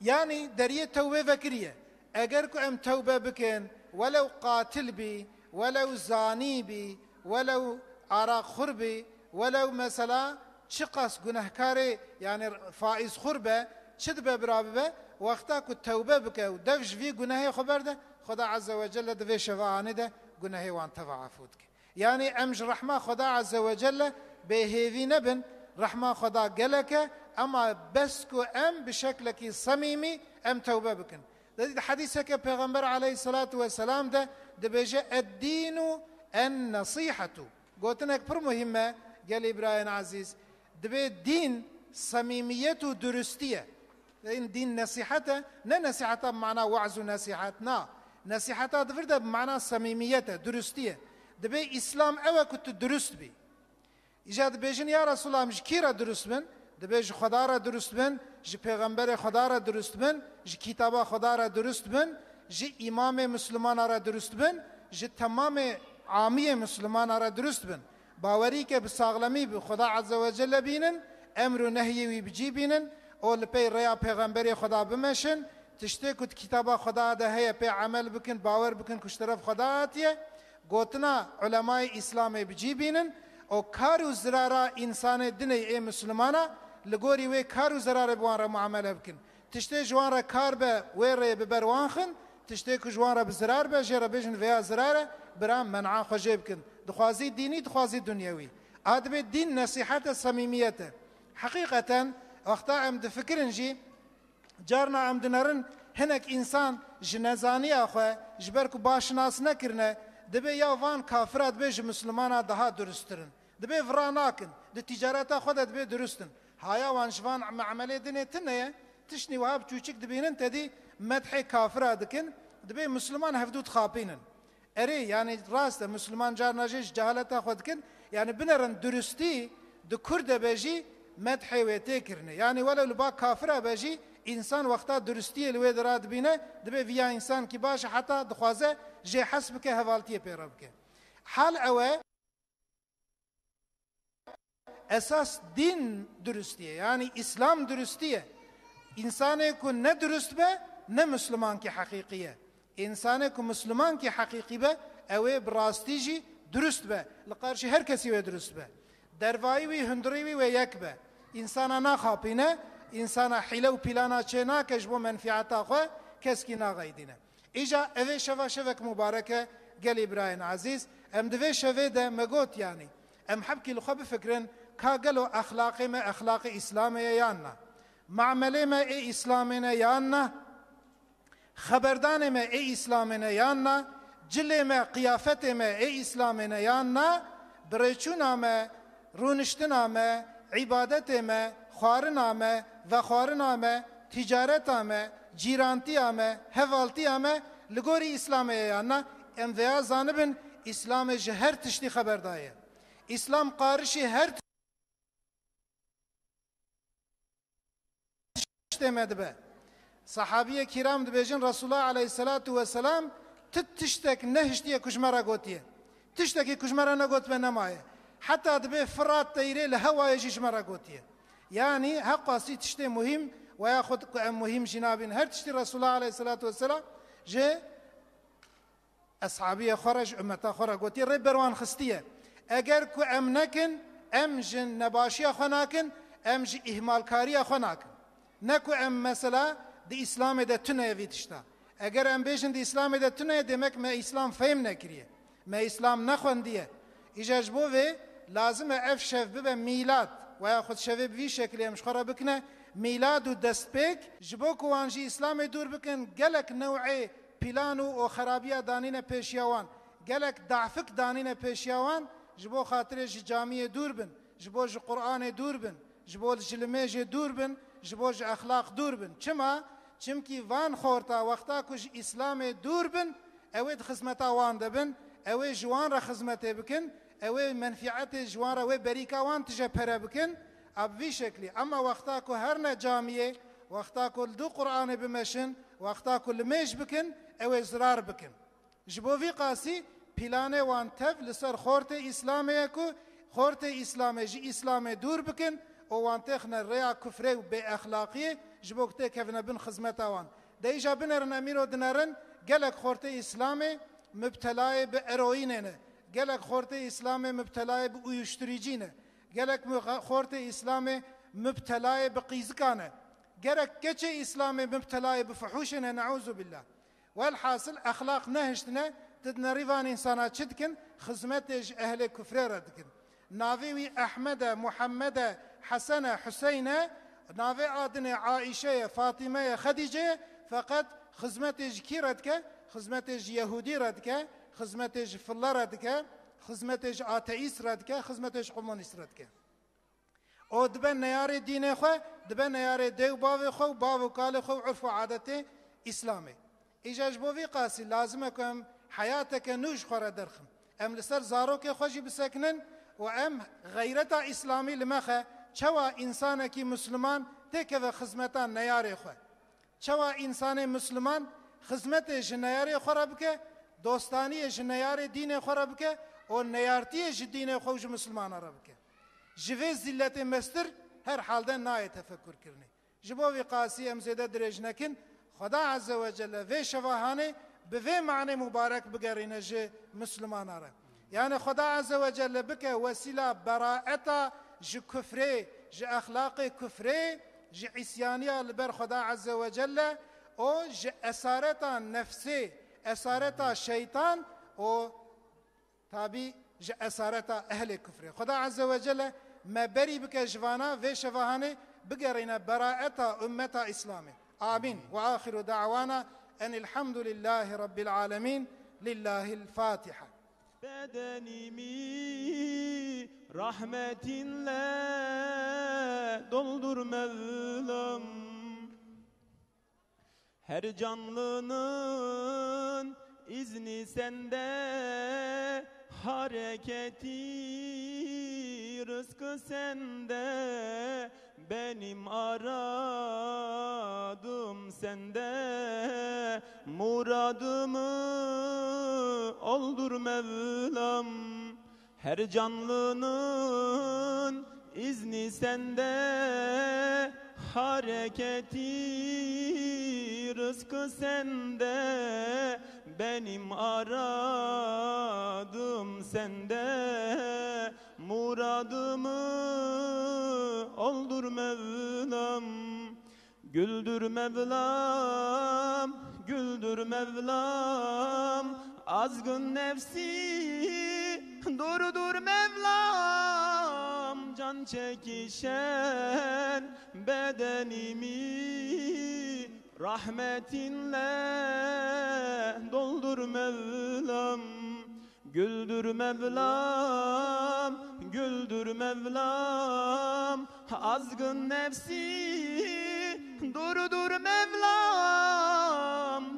Yanî deriyê tewbê vekiriye. Eger ku em tewbe bikin, welew qatil bî, welew zanî bî, welew araqxur bî, welew mesela çiqas gunehkarê, yanî faîzxur be, çi dibe bira bibe, wexta ku tewbe bike û dev ji vî gunehê xwe berde, Xuda Azze ve Celle di vê şeva anî de gunehê wan teva efû dike. Yanî em ji rehma Xuda Azze ve Celle bêhêvî nebin, rehma Xuda gelek e, ema bes ku em bi şeklekî semîmî em tewbe bikin. Di, di hedîseke Pêxember aleyhisselatu vesselam de dibêje, "Eddînu en-nesîhetu." Gotinek pir muhîm e, gelî birayên ezîz. Dibê dîn semîmiyet û durustî ye. Dîn, dîn nesîhet e, ne nesîheta bi mana we'z û nesîhet, na. Nesîheta di vir de bi mana semîmiyet e, durustî ye. Dibê Îslam ew e ku tu durust bî. Îca dibêjin, "Ya Resulallah, em ji kî re durust bin?" Dibê ji Xweda re durust bin, ji pêxemberê Xweda re durust bin, ji kitaba Xweda re durust bin, ji îmamê Mislimana re durust bin, ji temamê amiyê Mislimana re durust bin. Bawerî ke bi saxlemî bi Xweda Azze ve Celle bînin, emr û nehyê wî bi cî bînin û li pey rêya pêxemberê Xweda bimeşin, tiştê ku di kitaba Xweda de heye pê emel bikin, bawer bikin ku ji teref Xweda hatiye, gotina ulemayê Îslamê bi cî bînin û kar û zirara însanê dinê ê Mislimana li gorî wê kar û zirarê bi wan re muamele bikin. Tiştê ji wan re kar be, wê rê bi ber wan xin, tiştê ku ji wan re bi zirar be, jê re bêjin vêya zirar e, bira men'a xwe jê bikin. Dixwazî dînî, dixwazî dunyewî. A dibê dîn nesîhet e, semîmiyet e. Heqîqeten, wexta em difikirin jî, carna em dinerin hinek însan ji nezaniya xwe, ji ber ku baş nas nekirine, dibê ya van kafira dibê ji Mislimana daha durustir in. Dibê vira nakin, di ticareta xwe de dibê durust in. Haya wan ji van me'melê dinê tune ye, tiştî wiha bi çûçik dibînin, tedî medhê kafira dikin, dibê Misliman hevdû dixapînin. Erê, yanî rast e, Misliman carna jê ji cehaleta xwe dikin, yanî binerin durustî di kur de be jî medhê wê tê kirine. Yanî welew li ba kafira be jî, însan wexta durustiyê li wê de radibîne, dibê viya însankî baş e, heta dixwaze jê hes bike, hevaltiyê pê re bike. Hal ew e, esas dîn durustî ye, yanî Îslam durustî ye. Însanê ku ne durust be, ne Mislimankî heqîqî ye. Însanê ku Mislimankî heqîqî be, ew ê bi rastî jî durust be, li qarşî her kesî wê durust be. Dervayî wî, hundirî wî wê yek be. Însana naxapîne, însana hîle û pîlana çê nake ji bo menfîeta xwe, keskî naxeydîne. Îja evê şeva şevek mubarek e, gelî birayên ezîz, em di vê şevê de me got, yanî, em hebkî li xwe bifikirin, ka gelo exlaqê me exlaqê Îslamê ye yan na? Mamelê me ê Îslamê ne yan na? Xeberdanê me ê Îslamê ne yan na? Cilê me, qiyafetê me ê Îslamê ne yan na? Birêçûna me, rûniştina me, îbadetê me, xwarina me, vexwarina me, tîcareta me, cîrantiya me, hevaltiya me li gorî Îslamê ye yan na? Em vêya zanibin, Îslamê ji her tiştî xeber daye. Îslam qarişî her tiştê me dibe. Sahabiyê kiram dibêjin, Resulullah aleyhisselatu vesselam ti tiştek nehiştiye ku ji me re gotiye. Tiştekî ku ji me re negotme nemaye. Heta dibê Firat teyrê li hewayê jî ji me re gotiye. Yanî heqasî tiştê muhîm, we yaxud ku em muhîm jî nabîn. Her tiştî Resulullah aleyhisselatu vesselam ji eshabiyê xwe re, ji ummeta xwe re gotiye, rê ber wan xistiye. Eger ku em nekin, em ji nebaşiya xwe nakin, em ji îhmalkariya xwe nakin. Ne ku em mesela di Îslamê de tune ye vî tişta. Eger em bêjin di Îslamê de tune ye, demek me Îslam fehm nekiriye. Me Îslam nexwendiye. Îja ji bo vê lazim e ev şev bibe mîlad. Weya xwe şevê bi vî şekilê em ji xwe re bikine mîlad û destpêk. Ji bo ku wan jî Îslamê dûr bikin, gelek new'ê pîlan û, û xerabiya danîne pêşiya wan. Gelek dafik danîne pêşiya wan, ji bo xatirê ji camiyê dûr bin, ji bo ji Qur'anê dûr bin, ji bo ji limêjê dûr bin, ji bo ji exlaq dûr bin. Çima? Çimkî van xorta wexta ku ji Îslamê dûr bin, ew ê di xizmeta wan de bin, ew ê ji wan re xizmetê bikin, ew ê menfîetê ji wan re, wê berîka wan tije pere bikin, a bi vî şeklî. Ema wexta ku herne camiyê, wexta ku li dû Qur'anê bimeşin, wexta ku limêj bikin, ew ê zirar bikin. Ji bo vî qasî pîlanê wan tev li ser xortê Îslamê ye ku xortê Îslamê ji Îslamê dûr bikin û wan têxine rêya kufrê û bêexlaqiyê ji bo ku têkevine bin xizmeta wan. De îja binerin, em îro dinerin, gelek xortê Îslamê mubtelayê bi eroînê ne. Gelek xortê Îslamê mubtelayê bi uyuşturîcî ne. Gelek mu-, xortê Îslamê mubtelayê bi qîzika ne. Gerek keçê Îslamê mubtelayê bi fuhûşê ne, neûzubillah. Welhasil, exlaq nehiştine, tu dinerî van însana çi dikin? Xizmetê ji ehlê kufrê re dikin. Navê wî Ehmed e, Muhammed e, Hesen e, Huseyn e, navê a dinê Aîşe ye, Fatîme ye, Xedîce ye, feqet xizmetê ji kî re dike? Xizmetê ji Yehûdî re dike, xizmetê ji fille re dike, xizmetê ji ateîst re dike, xizmetê ji komunîst re dike. Û dibe neyarê dînê xwe, dibe neyarê dê û bavê xwe û bav û kalê xwe û urf û adetê Îslamê. Îja ji bo vî qasî lazim e ku em heyateke nû ji xwe re derxin. Em li ser zarokê xwe jî bisekinin û em xeyreta Îslamî li me xe, Çawa însanekî misliman têkeve xizmeta neyarê xwe? Çawa însanê misliman xizmetê ji neyarê xwe re bike, dostaniyê ji neyarê dînê xwe re bike û neyartiyê ji dînê xwe û ji mislimana re bike? Ji vê zîlletê mestir her halde nayê tefekur kirinê. Ji bo vî qasî em zêde dirêj nekin, Xweda Azze ve Celle vê şeva hanê bi vê manê mubarek bigerîne ji Mislimana re. Yani Xweda Azze ve Celle bike wesîla beraeta ji kufrê, ji exlaqê kufrê, ji îsyaniya li ber Xweda Azze ve Celle û ji esareta nefsê, esareta şeytan û tabî ji esareta ehlê kufrê. Xweda Azze ve Celle me berî bike ji vana, vê şeva hanê bigerîne beraeta ummeta Îslamê. Amîn. Ve axiru da'wana enil hamdulillahî rabbil alemîn. Lillahil Fatiha. Bedenimi rahmetinle doldur Mevlam. Her canlının izni sende, hareketi, rızkı sende. Benim aradım sende, muradımı oldur Mevlam. Her canlının izni sende, hareketi, rızkı sende. Benim aradım sende, muradımı oldur Mevlam. Güldür Mevlam, güldür Mevlam, azgın nefsi durdur Mevlam, can çekişen bedenimi rahmetinle doldur Mevlam. Güldür Mevlam, güldür Mevlam, azgın nefsi durdur Mevlam,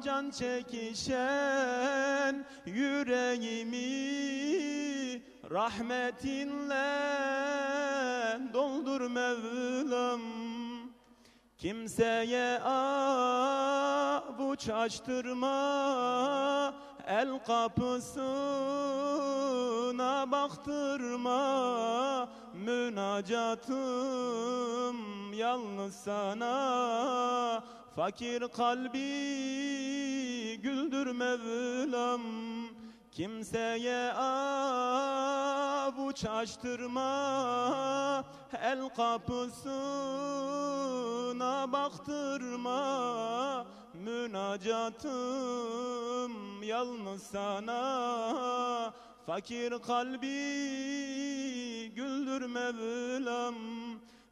can çekişen yüreğimi rahmetinle doldur Mevlam. Kimseye avuç açtırma, el kapısına baktırma. Münacatım yalnız sana, fakir kalbi güldür Mevlam. Kimseye avuç açtırma, el kapısına baktırma. Münacatım yalnız sana, fakir kalbi güldür Mevlam.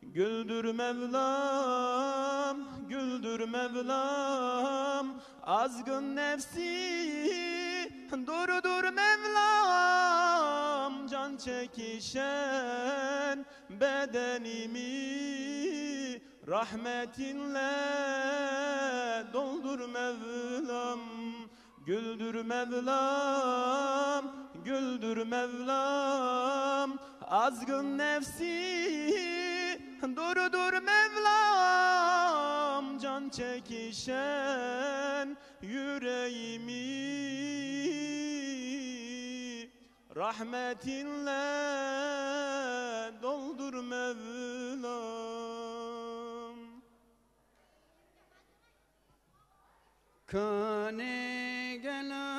Güldür Mevlam, güldür Mevlam, azgın nefsi durdur Mevlam, can çekişen bedenimi rahmetinle doldur Mevlam. Güldür Mevlam, güldür Mevlam, azgın nefsi durdur Mevlam, can çekişen yüreğimi rahmetinle doldur Mevlam. Kanê gelo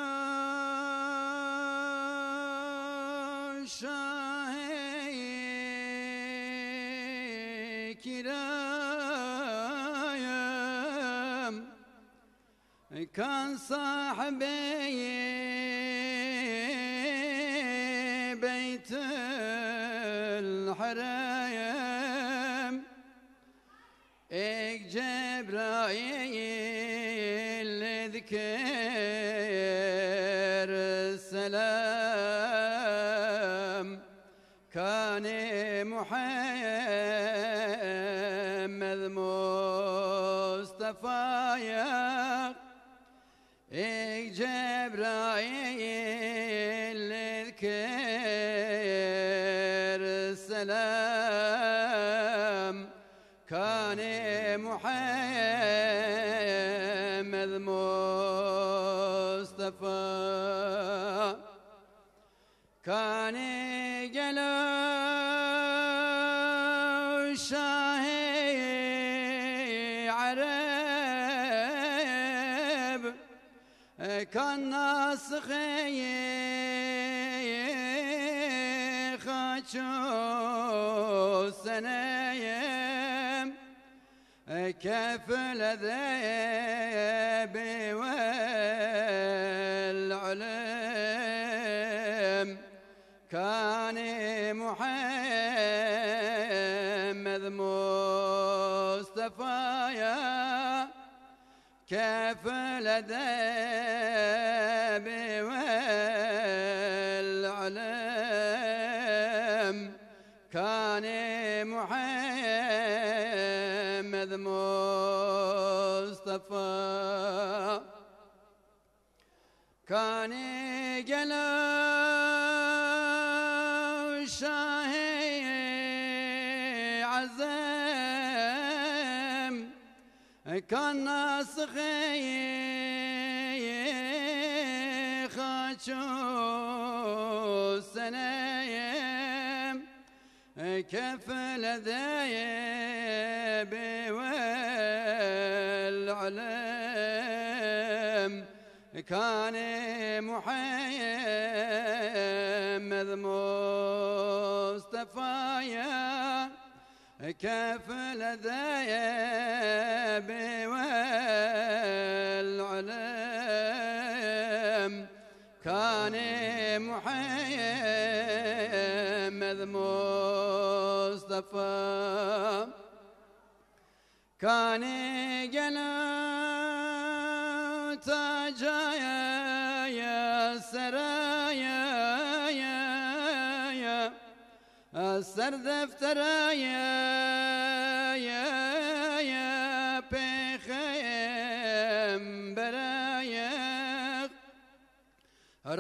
şahê kîrayem, kan sahibê Beytül Herem. Êk Cebraîl dikir selam, kanê Muhammed Mustafaya. Êk Cebraîl dikir selam. Kanê Muhammed Mustafa. Kanê gelo şahê Ereb, kan nasixê xaç û seneyem. Kefil de bi wel ilm, kanê Muhammed Mustafa ya. Kefil de bi wel ilm, kanê Muhammed Mustafa. Kanê gelo şahê Ezem, kan nasixê xaç û seneyem. Kefil de bi wel ilm, kanê Muhammed Mustafa ya. Kefil de bi wel ilm, kanê Muhammed Mustafa. Kanê gelo taca ya seraya ya, ser deftera ya, ya, ya, pêxembera ya.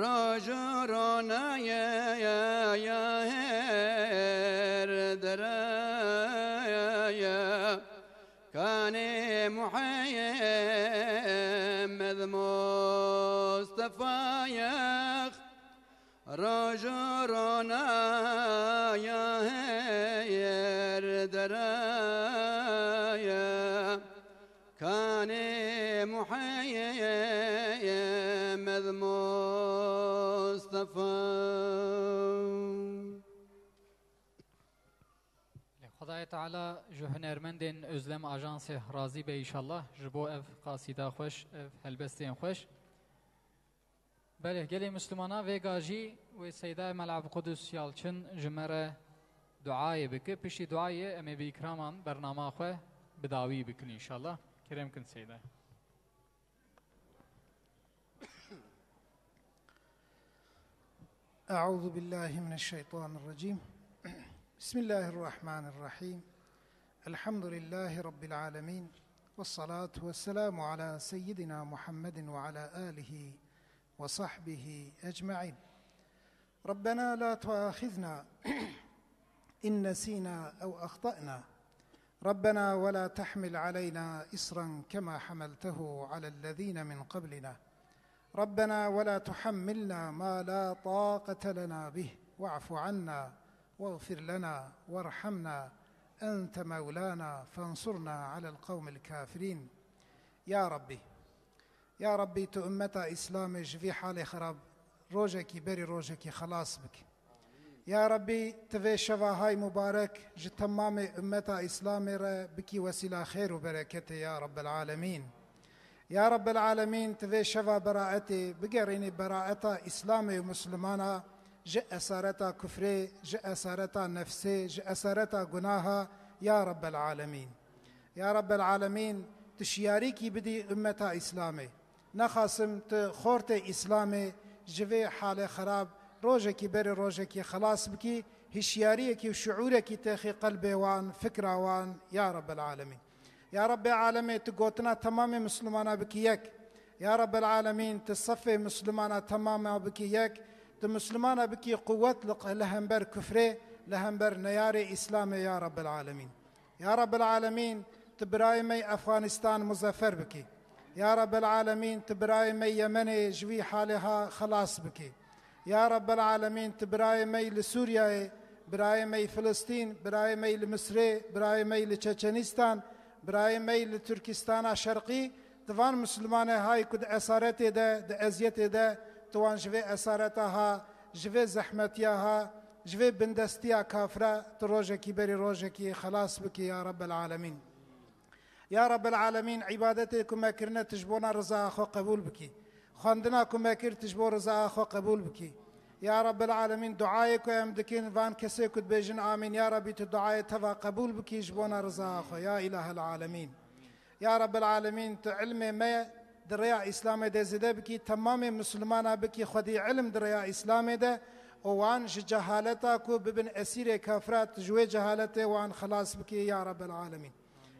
Roj û ronaya ya, ya, her deraya. Kanê Muhammed Mustafa ya. Roj û ronaya her deraya. Kanê Muhammed Mustafa. Xwedayê Teala ji hunermendên Özlem Ajansê razî be înşallah ji bo ev qasîda xweş, ev helbestên xweş. Belê, gelê Mislimana vêga jî wê Seyda Mela Qudus Yalçin ji me re duayê bike. Piştî duayê em ê bi îkraman bernama xwe bi dawî bikin înşallah. Kerem kin Seyda. أعوذ بالله من الشيطان الرجيم. بسم الله الرحمن الرحيم. الحمد لله رب العالمين. والصلاة والسلام على سيدنا محمد وعلى آله وصحبه أجمعين. ربنا لا تؤاخذنا إن نسينا أو أخطأنا. ربنا ولا تحمل علينا إصرا كما حملته على الذين من قبلنا. ربنا ولا تحملنا ما لا طاقة لنا به واعف عنا واغفر لنا وارحمنا أنت مولانا فانصرنا على القوم الكافرين. يا ربي، Ya Rabbî, tu ummeta Îslamê ji vî halê xirab rojekî berî rojekî xelas bikî. Ya Rabbî, tu vê şeva hay mubarek ji temamê ummeta Îslamê re bikî wesîla xêr û bereketê ya Rabbel Alemîn. Ya Rabbel Alemîn, tu vê şeva beraetê bigerînî beraeta Îslamê û Muslimana ji esareta kufrê, ji esareta nefsê, ji esareta gunaha ya Rabbel Alemîn. Ya Rabbel Alemîn, tu şiyarîkî bidî ummeta Îslamê. Nexasim tu xortê Îslamê ji vê halê xirab rojekî berê rojekî xelas bikî, hişyariyekî û şiûrekî têxî qelbê wan, fikra wan, ya Rabbel Alemîn. Ya Rabbê Alemê, tu gotina temamê Mislimana bikî yek. Ya Rabbel Alemîn, tu sefê Mislimana temama bikî yek, tu Mislimana bikî quwet li, li hember kufrê, li hember neyarê Îslamê ya Rabbel Alemîn. Ya Rabbel Alemîn, tu birayê me yê Efxanistan muzeffer bikî. Ya Rabbel Alemîn, tu birayê me yê Yemenê ji vî halê ha xelas bikî. Ya Rabbel Alemîn, tu birayê me yê li Sûriyeyê, birayê me yê Filistîn, birayê me yê li Misrê, birayê me yê li Çeçenîstan, birayê me yê li Tirkistana Şerqî, tu van Mislimanê hay ku di esaretê de, di eziyetê de, tu wan ji vê esareta ha, ji vê zehmetiya ha, ji vê bindestiya kafira, tu rojekî berî rojekî xelas bikî ya Rabbel Alemîn. Ya Rabbel Alemîn, îbadetê ku me kirine tu ji bona riza xwe qebûl bikî. Xwendina ku me kir tu ji bo riza xwe qebûl bikî. Ya Rabbel Alemîn, duayê ku em dikin, van kesê ku dibêjin amîn, ya Rabbî tu duayê teva qebûl bikî ji bona riza xwe, ya Îlahel Alemîn. Ya Rabbel Alemîn, tu ilmê me di rêya Îslamê de zêde bikî, temamê Mislimana bikî xwedî ilm di rêya Îslamê de û wan ji cehaleta ku bibin esîrê kafira, tu ji wê cehaletê wan xelas bikî, ya Rabbel Alemîn.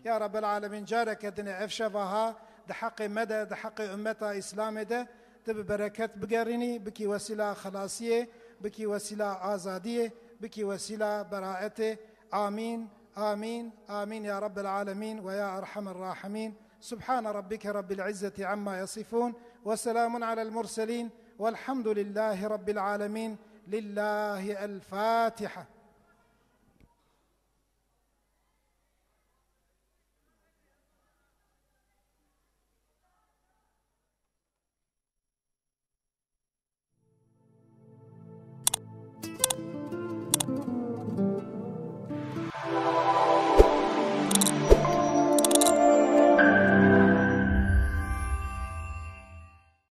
Ya Rabbel Alemîn, careke dinê ev şeva ha di heqê me de, di heqê ummeta Îslamê de, tu bi bereket bigerînî, bikî wesîla xelasiyê, bikî wesîla azadiyê, bikî wesîla beraetê. Amîn, amîn, amîn ya Rabbel Alemîn ve ya Erhamer Rahimîn. Subhane Rabbike Rabbil İzzeti amma yasifun ve selamun alel murselin velhamdülillahi Rabbil Alemin. Lillahi el Fatiha.